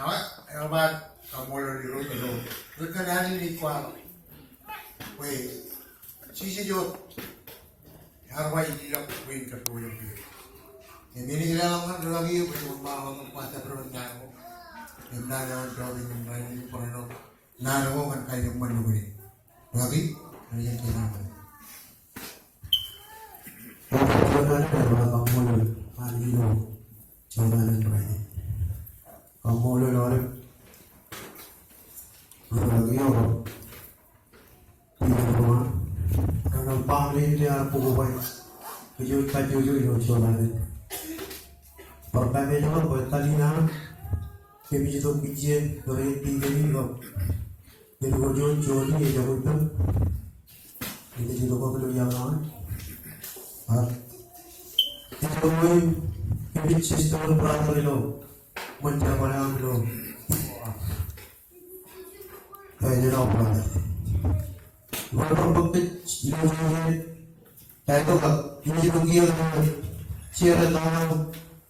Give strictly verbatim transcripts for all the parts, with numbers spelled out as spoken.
Awa, eo bar kaṃṃoolol Irooj ilo ri kōṇaan in ej kwaḷọk bwe Jisōs wōt ear ba ilọk bwe in kōttoḷọk eō. Im enaaj leḷọk ñan rūkaki eo bwe jen ba ḷọk ñan kwaḷọk bwe naan ko. Im naan eo an jọteen im naan eo an jọteen im naan ko ñan kain eṃṃan eo bwe. Rūkaki, enaaj leḷọk ñan. Kaṃṃoolol, hallelujah. Jota nen rainin. Kaṃṃoolol aolep rūkaki eo. Kōn an ba ṃōṇōṇō in ear bōk bwe kōj kajjojo ilo jota nen. Bar pāpāj ḷọk bwe etal in an kōmij itok kijeek eo rej tikōn in ḷọk. Ej itok juon, juon eo ej itok ippān. Ej itok ilo iaḷ eo an. Ak ej itok ilo kōmij sister brother ilo ṃōn tebōḷ eo an ilo. Ej itok brother. Bar bōk kōj ilo juon eo ej itok ak ej itok kiiō ilo share eo an.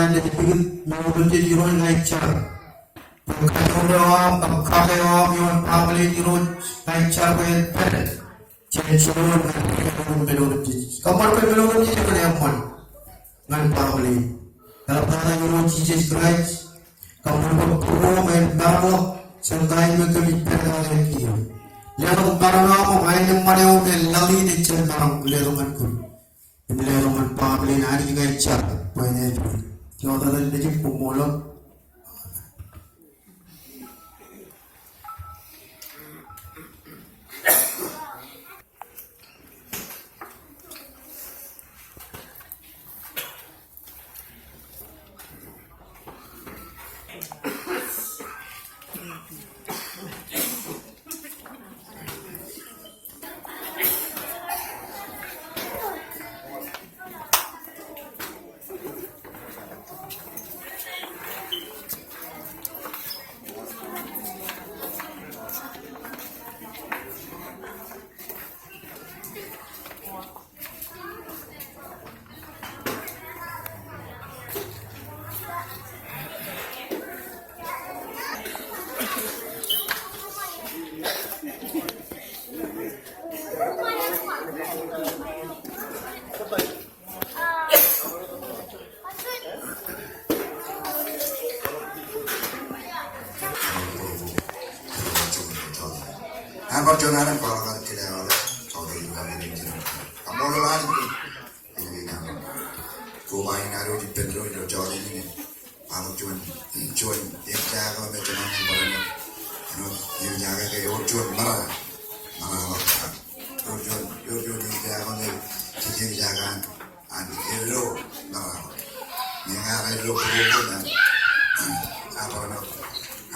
āindein likūt, mour eo Irooj ña ij jar. Bwe kajoor eo aṃ, kab kake eo aṃ ioon baaṃle in Irooj ña ij jar bwe en pād jān jinoin ñan men otemjej. Kōṃṃan bwe men otemjej en eṃṃan ñan baaṃle in. Eḷaptata Irooj Jisōs Kraist, kōṃṃan bwe būruōṃ en maroñ jān ṇa in ṃōk kōmij pād ilo kiiō. Letok maroñ eo aṃ, aenōṃṃan eo aṃ en laḷ in ejjab maroñ letok ñan kōm im letok ñan baaṃle in. Anij ña ij jar bwe en āinwōt. Iotatak Nejūṃ, koṃṃool ḷọk. Koba in ad wōj ippān doon ilo jota in, ilo juon, juon eñjake eo me ejjab bar āinwōt, āinwōt eñjake ke ewōr juon mara, mara ḷọk. Ewōr juon, ewōr juon eñjake eo me jej eñjake an, an eddo mara ḷọk. Ñe ear eddo bōkbōk ñan, a bar āinwōt,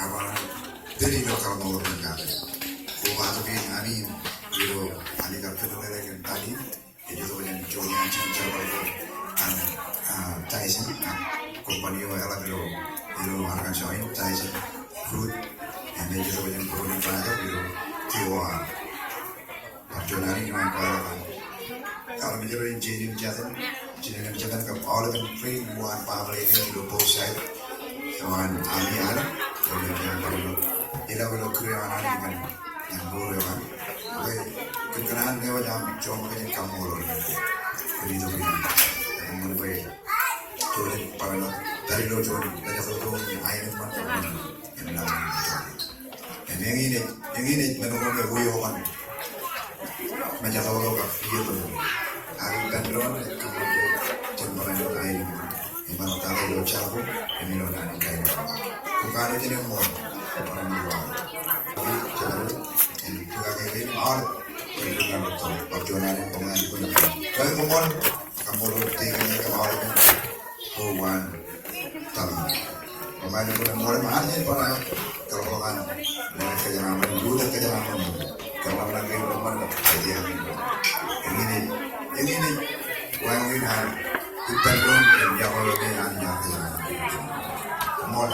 a bar āinwōt pād ilo kōḷmānḷọkjeṇ kake. Koba tok in ami, ilo ami kar kōtḷọk in pād in. Ej itok jān juon eo an jiljilimjuon eo an, ah, Tyson, ah, company eo eḷap ilo, ilo Arkansas in, Tyson Fruit. Im ej itok jān program eo an ilo T O R. Bar juon eo an in eo an kwaḷọk an armej ro in jein in jatū, Jinen im jekdọọn kab aolepen ri uwaan baaṃle in ilo both side. Eo an ami alen, eo an bar ilo, ilo, ilo kūr eo an alen ñan, ñan mour eo an. Bwe kōn kōṇaan eo aṃ juon kajin kaṃṃoolol. Kōn itok in. Im bwe juon in bar ilo, bar ilo juon, bar ilo juon aenōṃṃan, im naan in juon. Im eñin ej, eñin ej men ko me wio ñan Mājro kab Irooj. Ak ippān doon ej kōṃṃan jān barāinwōt aelōñ im bar tata ilo Java im ilo naan in Taiwan. Kōn kanooj in eṃṃool barāinwōt. Ak ij jab, ij kake im aolep ilo naan in Taiwan. Bar juon alen kōṃṃan. Kōn kōṃṃan. Kaṃṃoolol Tikōn kab aolep ko uwaan tata. Kōṃṃan kōn eṃṃool im an ej bar kōḷḷọk an, ḷe kōjeraaṃṃan, ḷe kōjeraaṃṃan. Kōṃṃan kōn kōṃṃan kōn kōjeraaṃṃan. Eñin ej, eñin ej, wāween an, ippān doon, im iọkwe eo an, an kōjeraaṃṃan. Eṃṃool.